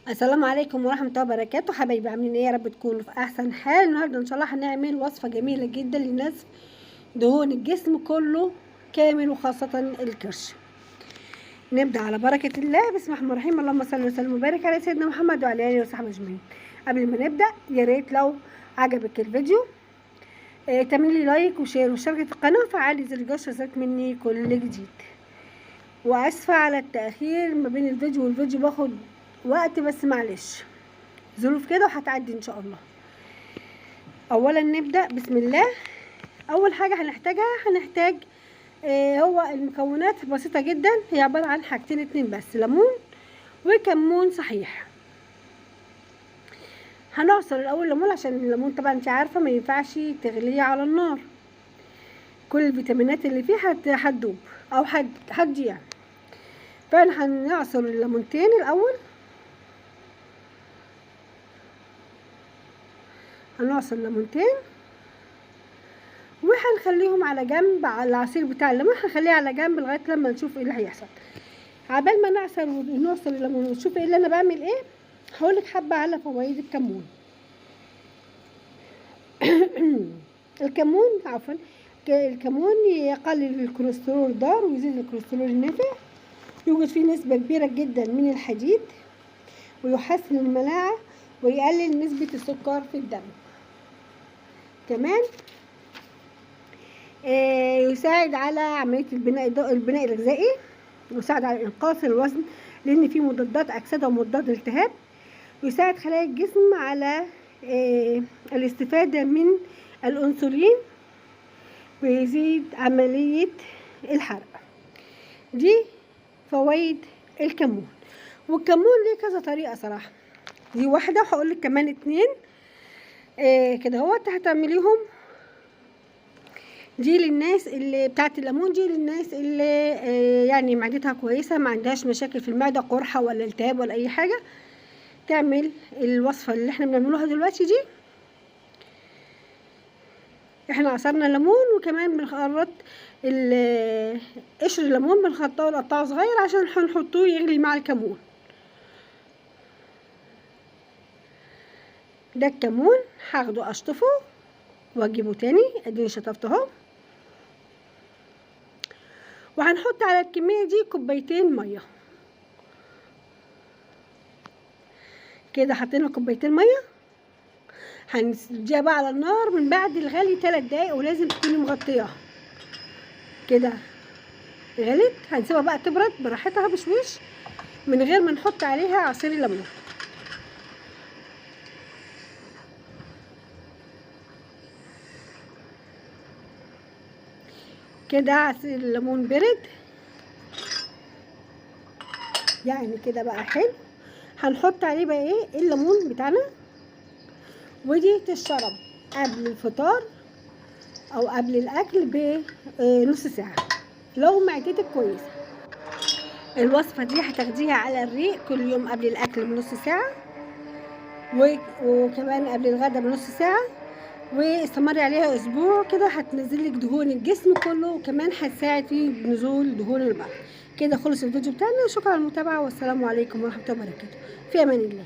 السلام عليكم ورحمة الله وبركاته. حبايبي عاملين ايه؟ يا رب تكونوا في احسن حال. النهارده ان شاء الله هنعمل وصفة جميلة جدا لنزف دهون الجسم كله كامل وخاصة الكرش. نبدأ على بركة الله، بسم الله الرحمن الرحيم، اللهم صل وسلم وبارك على سيدنا محمد وعلى اله وصحبه اجمعين. قبل ما نبدأ يا ريت لو عجبك الفيديو تعملي like و share واشتركي في القناة وفعلي زر الجرس يصلك مني كل جديد. واسفة على التأخير ما بين الفيديو والفيديو، باخد وقت بس معلش ظروف كده وهتعدي ان شاء الله. اولا نبدأ بسم الله. اول حاجة هنحتاجها هنحتاج هو المكونات بسيطة جدا، هي عبارة عن حاجتين اتنين بس، ليمون وكمون صحيح. هنعصر الاول ليمون عشان الليمون طبعا انت عارفة ما ينفعش تغليه على النار، كل الفيتامينات اللي فيه هتدوب او هتضيع. فاحنا هنعصر الليمونتين الاول، هنعصر ليمونتين وهنخليهم على جنب. على العصير بتاع الليمون هنخليه على جنب لغاية لما نشوف ايه اللي هيحصل. عبال ما نعصر الليمون ونشوف ايه اللي انا بعمل ايه، هقولك حبه على فوائد الكمون. الكمون عفوا، الكمون يقلل الكوليسترول الضار ويزيد الكوليسترول النافع، يوجد فيه نسبه كبيرة جدا من الحديد، ويحسن المناعة ويقلل نسبه السكر في الدم. كمان يساعد على عملية البناء الغذائي، ويساعد على إنقاص الوزن لأن فيه مضادات أكسدة ومضادات التهاب، ويساعد خلايا الجسم على الاستفادة من الأنسولين، ويزيد عملية الحرق. دي فوائد الكمون. والكمون ليه كذا طريقة صراحة، دي واحدة وهقولك كمان اتنين. كده اهوت هتعمليهم. دي للناس اللي بتاعت الليمون، دي للناس اللي يعني معدتها كويسة، ما عندهاش مشاكل في المعدة، قرحة ولا التهاب ولا اي حاجة، تعمل الوصفة اللي احنا بنعملوها دلوقتي دي. احنا عصرنا ليمون وكمان بنخرط قشر الليمون، بنخرطه ونقطعه صغير عشان هنحطوه يغلي مع الكمون. ده الكمون هاخده اشطفه واجيبه تاني، اديني شطفته اهو. وهنحط على الكمية دي كوبايتين مية كده، حطينا كوبايتين مية. هنديها بقى على النار من بعد الغلي 3 دقايق، ولازم تكوني مغطياها كده. غلت، هنسيبها بقى تبرد براحتها بشويش من غير ما نحط عليها عصير الليمون. كده عصير الليمون برد يعني كده بقى حلو. هنحط عليه بقى ايه الليمون بتاعنا، ودي تشرب قبل الفطار او قبل الاكل بنص ساعة لو معدتك كويسة. الوصفة دي هتاخديها على الريق كل يوم قبل الاكل بنص ساعة، وكمان قبل الغدا بنص ساعة، واستمري عليها اسبوع كده، هتنزلك دهون الجسم كله، وكمان هتساعد في نزول دهون البطن. كده خلص الفيديو بتاعنا، شكرا على المتابعة، والسلام عليكم ورحمة الله وبركاته. في امان الله.